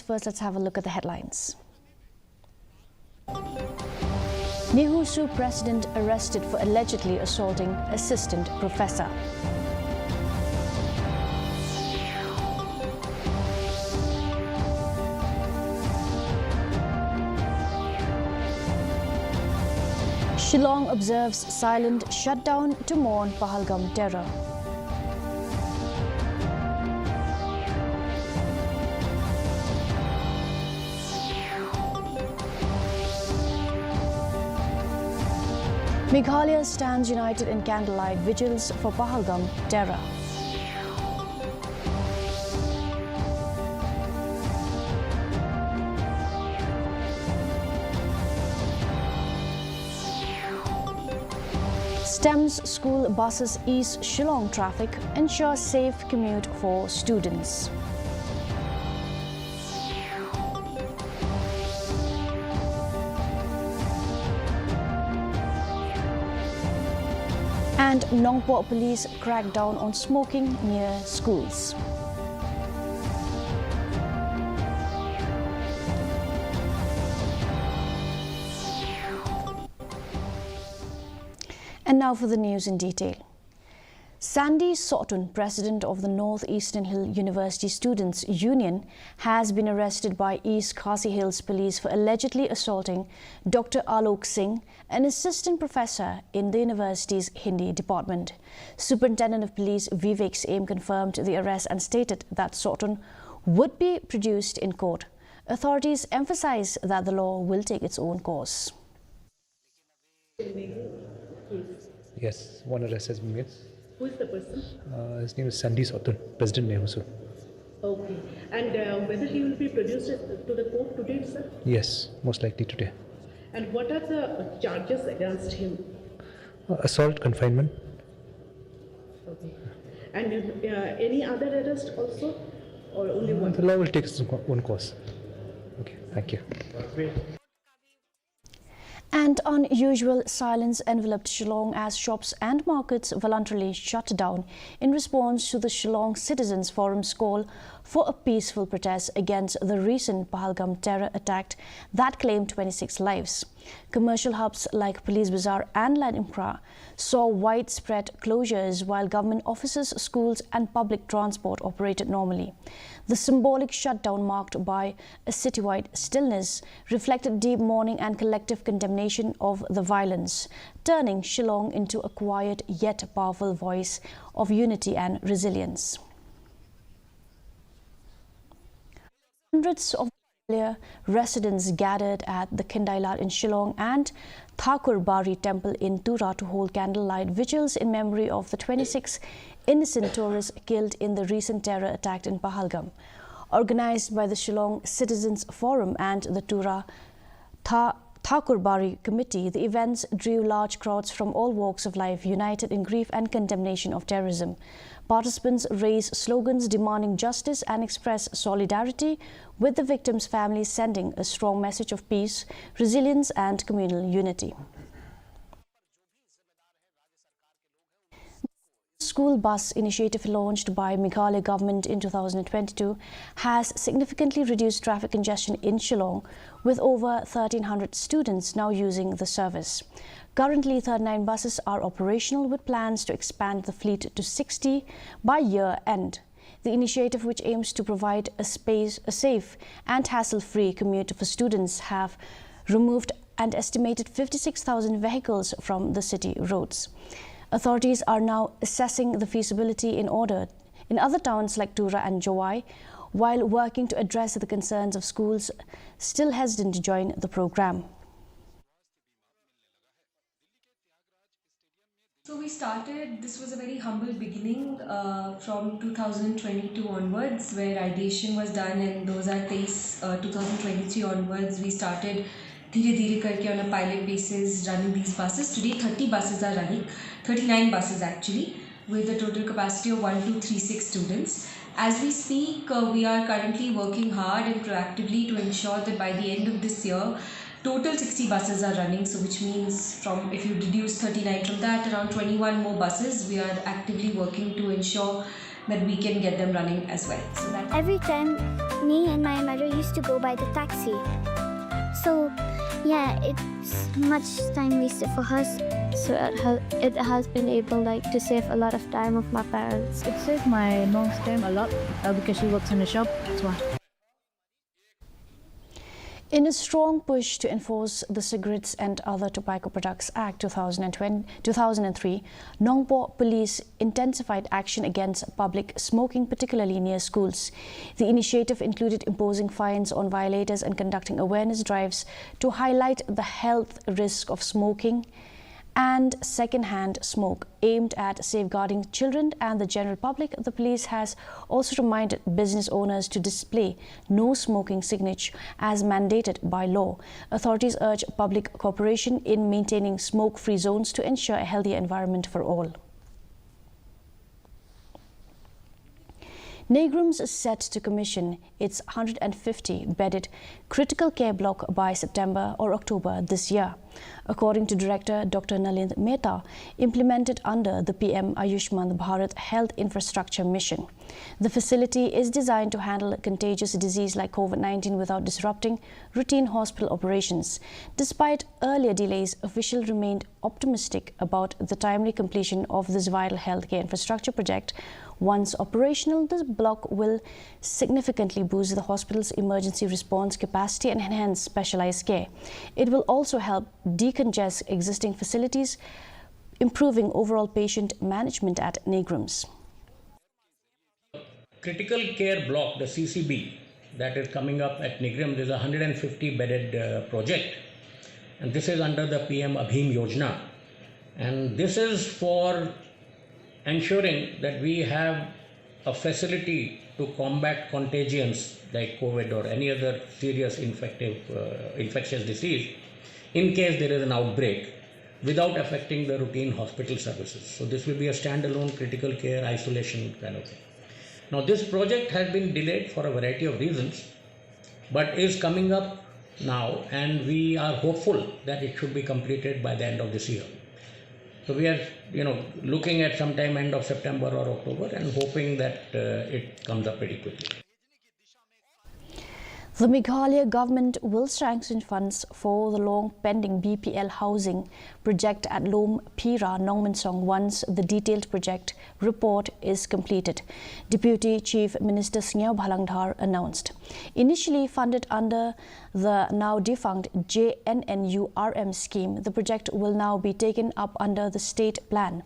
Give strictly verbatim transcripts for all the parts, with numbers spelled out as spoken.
First, let's have a look at the headlines. NEHUSU president arrested for allegedly assaulting assistant professor. Shillong observes silent shutdown to mourn Pahalgam terror. Meghalaya stands united in candlelight vigils for Pahalgam terror. STEMS school buses ease Shillong traffic, ensure safe commute for students. And Nongpoh police crack down on smoking near schools. And now for the news in detail. Sandy Sohtun, president of the North Eastern Hill University Students Union, has been arrested by East Khasi Hills Police for allegedly assaulting Doctor Alok Singh, an assistant professor in the university's Hindi department. Superintendent of Police Vivek Syiem confirmed the arrest and stated that Sohtun would be produced in court. Authorities emphasize that the law will take its own course. Yes, one arrest has been made. Who is the person? Uh, his name is Sandy Sohtun, President NEHUSU. Okay. And uh, whether he will be produced to the court today, sir? Yes, most likely today. And what are the charges against him? Uh, assault, confinement. Okay. And uh, any other arrest also? Or only one? The law will take its own course. Okay, thank you. And unusual silence enveloped Shillong as shops and markets voluntarily shut down in response to the Shillong Citizens Forum's call for a peaceful protest against the recent Pahalgam terror attack that claimed twenty-six lives. Commercial hubs like Police Bazar and Lad Umkhrah saw widespread closures while government offices, schools, and public transport operated normally. The symbolic shutdown, marked by a citywide stillness, reflected deep mourning and collective condemnation of the violence, turning Shillong into a quiet yet powerful voice of unity and resilience. Hundreds of Meghalaya residents gathered at the Khindailat in Shillong and Thakurbari Temple in Tura to hold candlelight vigils in memory of the twenty-six innocent tourists killed in the recent terror attack in Pahalgam. Organized by the Shillong Citizens Forum and the Tura Tha- Thakurbari Committee, the events drew large crowds from all walks of life, united in grief and condemnation of terrorism. Participants raised slogans demanding justice and expressed solidarity with the victims' families, sending a strong message of peace, resilience, and communal unity. School bus initiative launched by Meghalaya government in two thousand twenty-two has significantly reduced traffic congestion in Shillong, with over thirteen hundred students now using the service. Currently, thirty-nine buses are operational, with plans to expand the fleet to sixty by year end. The initiative, which aims to provide a space, a safe and hassle-free commute for students, have removed an estimated fifty-six thousand vehicles from the city roads. Authorities are now assessing the feasibility in order in other towns like Tura and Jowai, while working to address the concerns of schools still hesitant to join the program. So we started, this was a very humble beginning uh, from two thousand twenty-two onwards, where ideation was done, and दो हज़ार तेईस, uh, two thousand twenty-three onwards, we started धीरे धीरे करके on a pilot basis running these buses. Today, thirty buses are running, thirty-nine buses actually, with a total capacity of one two three six students. As we speak, uh, we are currently working hard and proactively to ensure that by the end of this year, total sixty buses are running, so which means from, if you deduce thirty-nine from that, around twenty-one more buses. We are actively working to ensure that we can get them running as well. So that Every time Me and my mother used to go by the taxi. So, yeah, it's much time wasted for us. So it, ha- it has been able, like, to save a lot of time of my parents. It saved my mom's time a lot, uh, because she works in a shop. That's why. In a strong push to enforce the Cigarettes and Other Tobacco Products Act two thousand and twenty, two thousand and three, Nongpoh Police intensified action against public smoking, particularly near schools. The initiative included imposing fines on violators and conducting awareness drives to highlight the health risk of smoking and secondhand smoke. Aimed at safeguarding children and the general public, the police has also reminded business owners to display no smoking signage as mandated by law. Authorities urge public cooperation in maintaining smoke-free zones to ensure a healthier environment for all. NEIGRIHMS is set to commission its hundred and fifty bedded critical care block by September or October this year, according to Director Doctor Nalin Mehta, implemented under the P M Ayushman Bharat Health Infrastructure Mission. The facility is designed to handle contagious disease like COVID nineteen without disrupting routine hospital operations. Despite earlier delays, officials remained optimistic about the timely completion of this vital healthcare infrastructure project. Once operational, the block will significantly boost the hospital's emergency response capacity and enhance specialized care. It will also help decongest existing facilities, improving overall patient management at NEIGRIHMS. Critical care block, the C C B, that is coming up at NEIGRIHMS is a hundred and fifty bedded uh, project, and this is under the P M Abhim Yojana, and this is for ensuring that we have a facility to combat contagions like COVID or any other serious infective, uh, infectious disease in case there is an outbreak without affecting the routine hospital services. So this will be a standalone critical care isolation kind of thing. Now, this project has been delayed for a variety of reasons, but is coming up now, and we are hopeful that it should be completed by the end of this year. So we are, you know, looking at sometime end of September or October and hoping that uh, it comes up pretty quickly. The Meghalaya government will sanction funds for the long pending B P L housing project at Lom Phira, Nongmensong once the detailed project report is completed, Deputy Chief Minister Sniawbhalang Dhar announced. Initially funded under the now defunct J N N U R M scheme, the project will now be taken up under the state plan.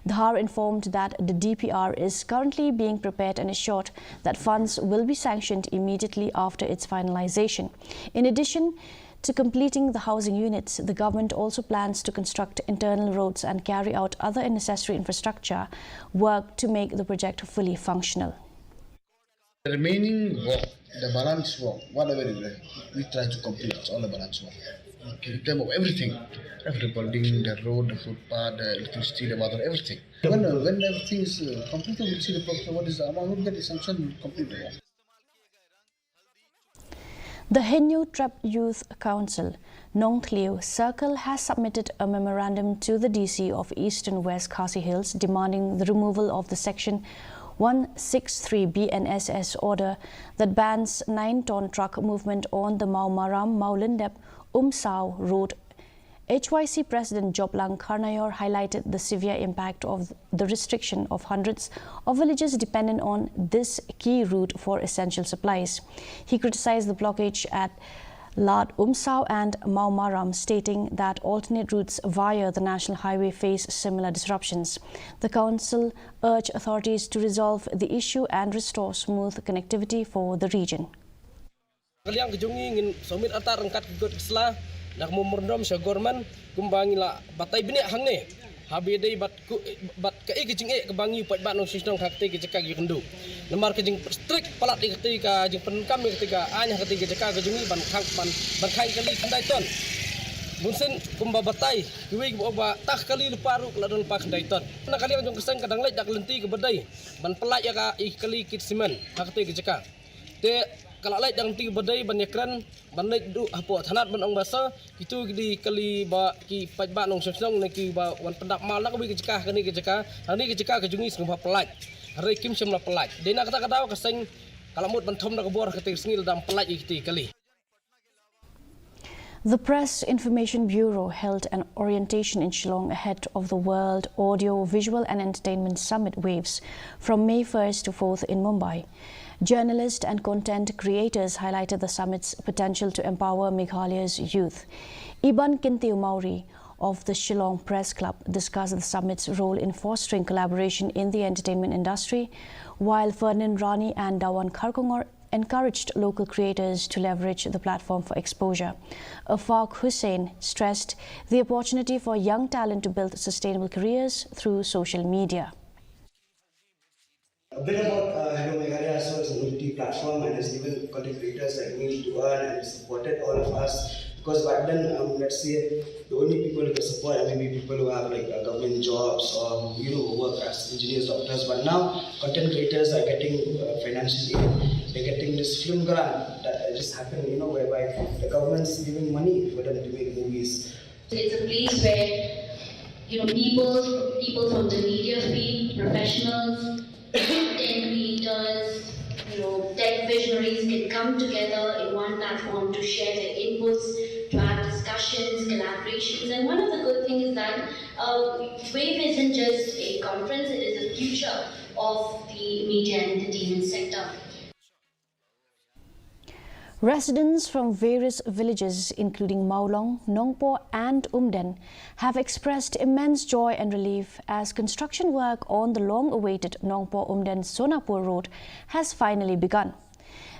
Dhar informed that the D P R is currently being prepared and assured that funds will be sanctioned immediately after its finalization. In addition to completing the housing units, the government also plans to construct internal roads and carry out other necessary infrastructure work to make the project fully functional. The remaining work, the balance work, whatever is there, we try to complete all the balance work. In terms of everything, every building, the road, the footpath, the electricity, the water, everything. When, uh, when everything is uh, completed, we'll see the profit, what is the amount, we'll get the sanction, we'll complete the work. The Hynñiewtrep Youth Council, Nongthliew Circle, has submitted a memorandum to the D C of Eastern West Khasi Hills demanding the removal of the Section one six three B N S S order that bans nine ton truck movement on the Mawmaram Mawlyndep Umsaw road. H Y C President Joplang Kharnayor highlighted the severe impact of the restriction of hundreds of villages dependent on this key route for essential supplies. He criticized the blockage at Lad Umsaw and Mawmaram, stating that alternate routes via the national highway face similar disruptions. The council urged authorities to resolve the issue and restore smooth connectivity for the region. Ka liang ka jong ngi ngin submit artat ryngkat ki kot ki sla na ka memorandum sha government kumba ngi la batai bniah hangne. Haba ïadei bad ku, bad kaei ka jingeh kaba ngi u paidbah nongshong shnong ha katei ka jaka ka ïakynduh. Namar ka jingstrict palat ïa katei ka jingpyndonkam ïa katei ka aiñ ha katei ka jaka ka jong ngi ban khang ban ban khang kali khyndai ton. Bun sien kumba batai kiwei kiba ong ba tah kali lypa ruh ka la don lypa khyndai ton. Na ka liang jong ka seng ka dang leit da ka lynti kaba dei ban pynlait ïa ka ïa ki kali kit simen ha katei ka jaka. Te ka la leit da ka lynti kaba dei ban ïakren ban leit duh hapoh thanat ban ong ba sa kito ki dei kali ba ki paidbah nongshong shnong ne kiba wan pyndap mal na kawei ka jaka ha kane ka jaka, ha kane ka jaka ka jong ngi sngewbha pynlait. Hynrei kim shym la pynlait. Dei na kata ka daw ka seng Ka la mut ban thom da ka bor ha katei ka sngi lada ym pynlait ïa kitei ki kali. The Press Information Bureau held an orientation in Shillong ahead of the World Audio, Visual and Entertainment Summit, WAVES, from May first to fourth in Mumbai. Journalists and content creators highlighted the summit's potential to empower Meghalaya's youth. Iban Kyntiew Mawrie of the Shillong Press Club discussed the summit's role in fostering collaboration in the entertainment industry, while Ferdinand Rani and Dawan Kharkongor encouraged local creators to leverage the platform for exposure. Afaq Hussain stressed the opportunity for young talent to build sustainable careers through social media. A bit about uh, Hello Meghalaya. So it's a multi-platform and it's given content creators like me to earn and supported all of us. Because back then, um, let's say the only people who could support are maybe people who have like uh, government jobs or you know work as engineers, doctors. But now, content creators are getting uh, financial aid. They're getting this film grant that just happened, you know, whereby the government's giving money for them to make movies. It's a place where you know people, people from the media field, professionals, content creators, you know, tech visionaries can come together in one platform to share their inputs, to have discussions, collaborations. And one of the good things is that uh, WAVE isn't just a conference, it is the future of the media and entertainment sector. Residents from various villages including Mawlong, Nongpoh and Umden have expressed immense joy and relief as construction work on the long-awaited Nongpoh-Umden-Sonapur road has finally begun.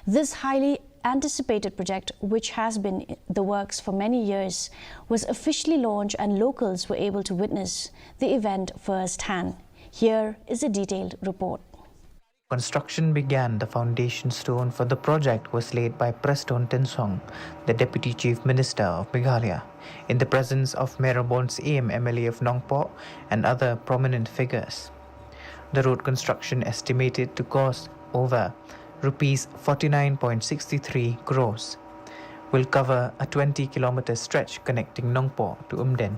This highly anticipated project, which has been the works for many years, was officially launched and locals were able to witness the event firsthand. Here is a detailed report. Construction began. The foundation stone for the project was laid by Prestone Tynsong, the Deputy Chief Minister of Meghalaya, in the presence of Mayor Bons Im, M L A of Nongpoh, and other prominent figures. The road construction, estimated to cost over rupees forty-nine point six three crores, will cover a twenty kilometer stretch connecting Nongpoh to Umden.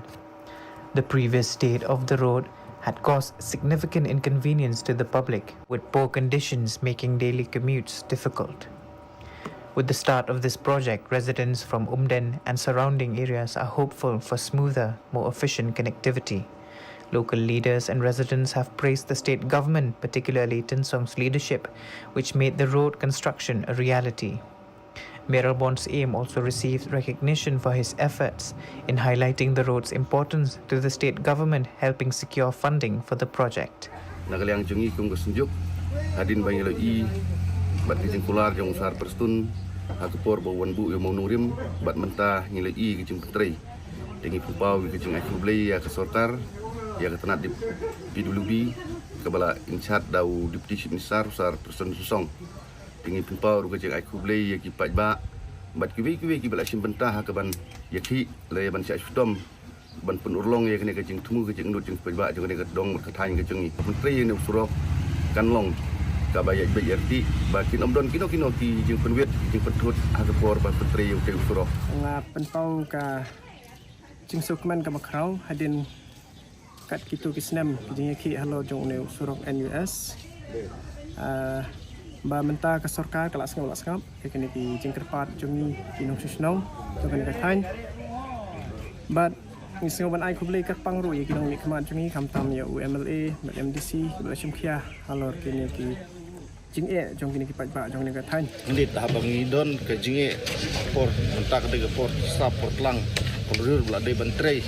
The previous state of the road had caused significant inconvenience to the public, with poor conditions making daily commutes difficult. With the start of this project, residents from Umden and surrounding areas are hopeful for smoother, more efficient connectivity. Local leaders and residents have praised the state government, particularly Tynsong's leadership, which made the road construction a reality. Mayor Bons Im also received recognition for his efforts in highlighting the road's importance to the state government helping secure funding for the project. Na ka liang jong ngi kum ka synjuk, hadien ba ngi la ïohi bad ka jingkular jong u Sir Prestone ha ka por ba u wan buh ïa u mawnongrim, bad mynta ngi la ïohi ka jingpyntrei. Te ngi pynpaw ïa ka jingai khublei ïa ka sorkar, ïa ka tnat P W D kaba la in charge da u Deputy Chief Minister u Sir Prestone Tynsong. Te ngi pynpaw ruh ka jingai khublei ïa ki paidbah bad kiwei kiwei kiba la shim bynta ha kaban ïakhih lane ban shah shitom ban pynurlong ïa kane ka jingthmu ka jingangnud jingpaidbah jong kane ka dong bad ka thaiñ ka jong ngi. Pyntrei ïa une u surok kan long kaba ïaid beit ïaid tih ba kin ym don kino kino ki jingpynwit ki jingpynthut ha ka por ba pyntrei ïa utei u surok. Nga pynpaw ka jingsngewkmen kaba khraw hadien kat kito ki snem ki jingïakhih halor jong une u surok N U S. Ah, ba mynta ka sorkar ka la sngap la sngap ïa kine ki jingkyrpad jong ngi ki nongshong shnong jong kane ka thaiñ. Bad ngi sngew ban ai khublei kyrpang ruh ïa ki nongmihkhmat jong ngi, khamtam ïa u M L A bad M D C kiba la shim khia halor kine ki jingeh jong kine ki paidbah jong kane ka thaiñ. Ngi dei haba ngi don ka jingeh por mynta ka dei ka por slap por tlang, por riewspah ba la dei ban trei.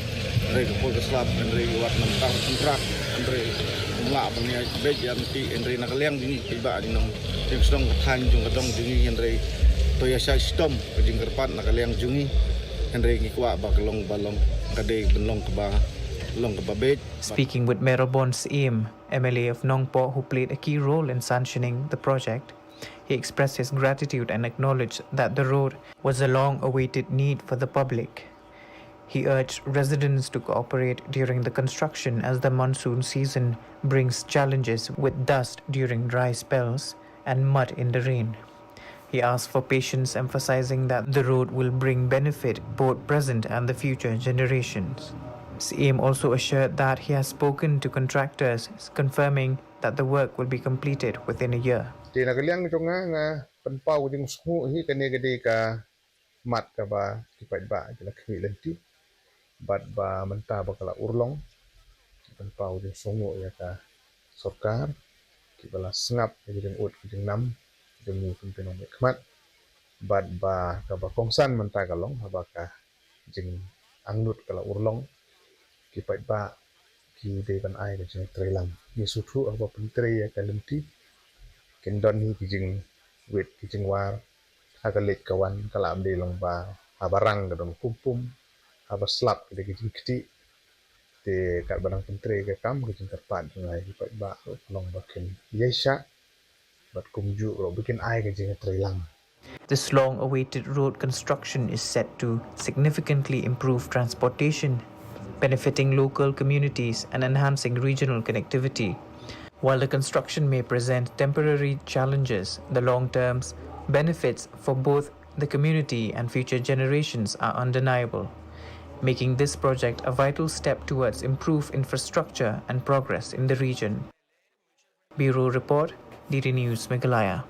Hynrei ka por ka slap hynrei wat mynta ka kontrak hynrei ym lah ban ïa beit ïa mih. Hynrei na ka liang jong ngi paidbah jong nong jong shnong ka thaiñ jong ka dong jong ngi hynrei to ïa shah shitom ka jingkyrpad na ka liang jong ngi. Hynrei ngi kwah ba ka long ba long ka dei ban long kaba long kaba beit. Speaking with Mayor Bons Im, M L A of Nongpoh, who played a key role in sanctioning the project, he expressed his gratitude and acknowledged that the road was a long-awaited need for the public. He urged residents to cooperate during the construction as the monsoon season brings challenges with dust during dry spells and mud in the rain. He asked for patience, emphasizing that the road will bring benefit both present and the future generations. Im also assured that he has spoken to contractors, confirming that the work will be completed within a year. Te na ka liang jong nga, nga pynpaw ka jingsngew hi, kane ka dei ka mat kaba ki paidbah ki la khmih lynti bad ba mynta ba ka la urlong, ki pynpaw ka jingsngew ïa ka sorkar, kiba la sngap ïa ka jingud ka jingnam jong ngi kum ki nongmihkhmat, bad ba kaba kongsan mynta ka long haba ka jingangnud ka la urlong, ki paidbah ki dei ban ai ka jingtreilang. Ngi sngewthuh haba pyntrei ïa ka lynti kin don hi ki jingwit ki jingwar, ha ka leit ka wan ka la ym dei long ba haba rang ka don kumpum, haba slap ka dei ka jingkti. Te katba dang pyntrei ka kam, ka jingkyrpad jong nga ïa ki paidbah ruh ka long ba kin ïaishah bad kumjuh ruh ba kin ai ka jingtreilang. This long awaited road construction is set to significantly improve transportation, benefiting local communities and enhancing regional connectivity. While the construction may present temporary challenges, the long term benefits for both the community and future generations are undeniable, making this project a vital step towards improved infrastructure and progress in the region. Bureau Report, D D News Meghalaya.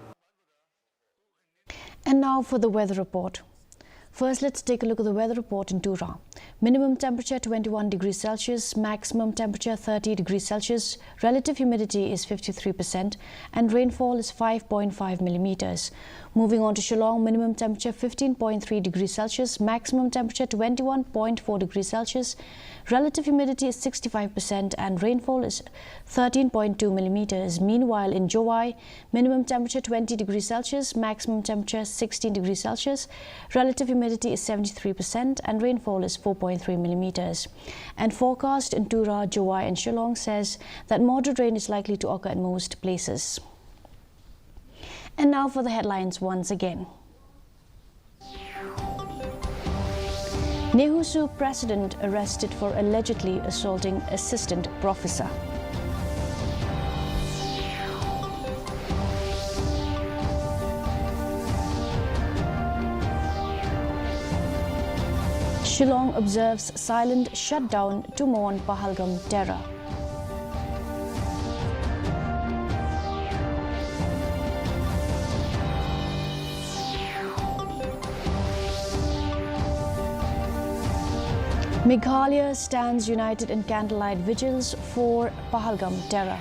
And now for the weather report. First, let's take a look at the weather report in Tura. Minimum temperature twenty-one degrees Celsius, maximum temperature thirty degrees Celsius, relative humidity is fifty-three percent, and rainfall is five point five millimeters. Moving on to Shillong, minimum temperature fifteen point three degrees Celsius, maximum temperature twenty-one point four degrees Celsius, relative humidity is sixty-five percent, and rainfall is thirteen point two millimeters. Meanwhile, in Jowai, minimum temperature twenty degrees Celsius, maximum temperature sixteen degrees Celsius, relative humidity is seventy-three percent, and rainfall is four point three millimeters. And forecast in Tura, Jowai, and Shillong says that moderate rain is likely to occur in most places. And now for the headlines once again. NEHUSU president arrested for allegedly assaulting assistant professor. Shillong observes silent shutdown to mourn Pahalgam terror. Meghalaya stands united in candlelight vigils for Pahalgam terror.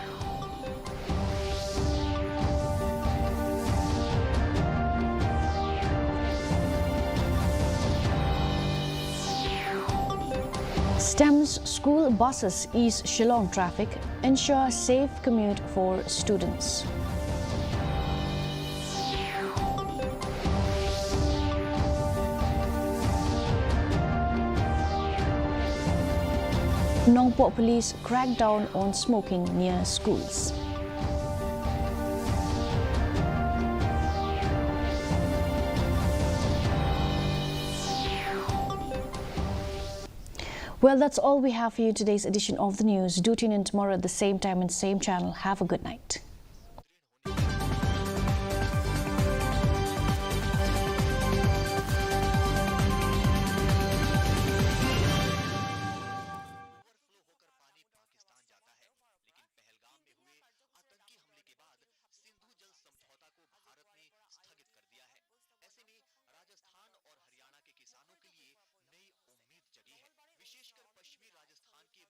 STEMS school buses ease Shillong traffic, ensure safe commute for students. Nongpoh police crackdown on smoking near schools. Well, that's all we have for you in today's edition of the news. Do tune in tomorrow at the same time and same channel. Have a good night.